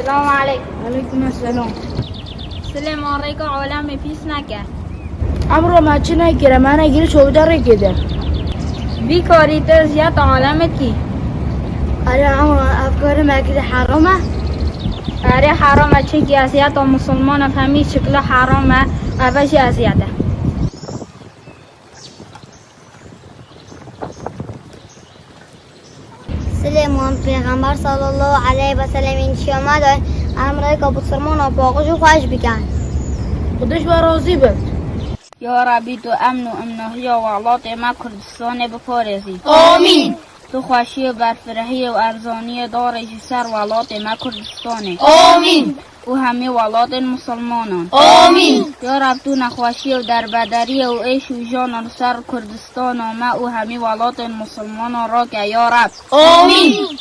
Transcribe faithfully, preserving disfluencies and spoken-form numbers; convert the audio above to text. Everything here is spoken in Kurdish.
Selamu aleykum. Aleykum selam. Silêman rêka alemê pîs neke. Emro me çi nekire, me negirî çovda rêkê de. Vî karî te eziyeta alemê kî? Erê, emro ev karî me kirî heram e? Erê, heram e, çimkî eziyeta misilmanan hemî şikla heram e, eve jî eziyet e. Silêman, Pêxember sallallahu aleyhi ve sellem înşiyama de em rêka bisilmana paqij û xweş bikin. Xwedê ji we razî be. Ya Rebî, tu emn û emnahiya welatê me Kurdistanê biparêzî. Amîn. Tu xweşiyê û berfirehiyê û erzaniyê darêjî ser welatê me Kurdistanê. Amîn. Û hemî welatên misilmanan. Amîn. Ya Reb, tu nexweşiyê û derbederiyê û êş û jana li ser Kurdistana me û hemî welatên misilmanan rake, ya Reb. Amîn.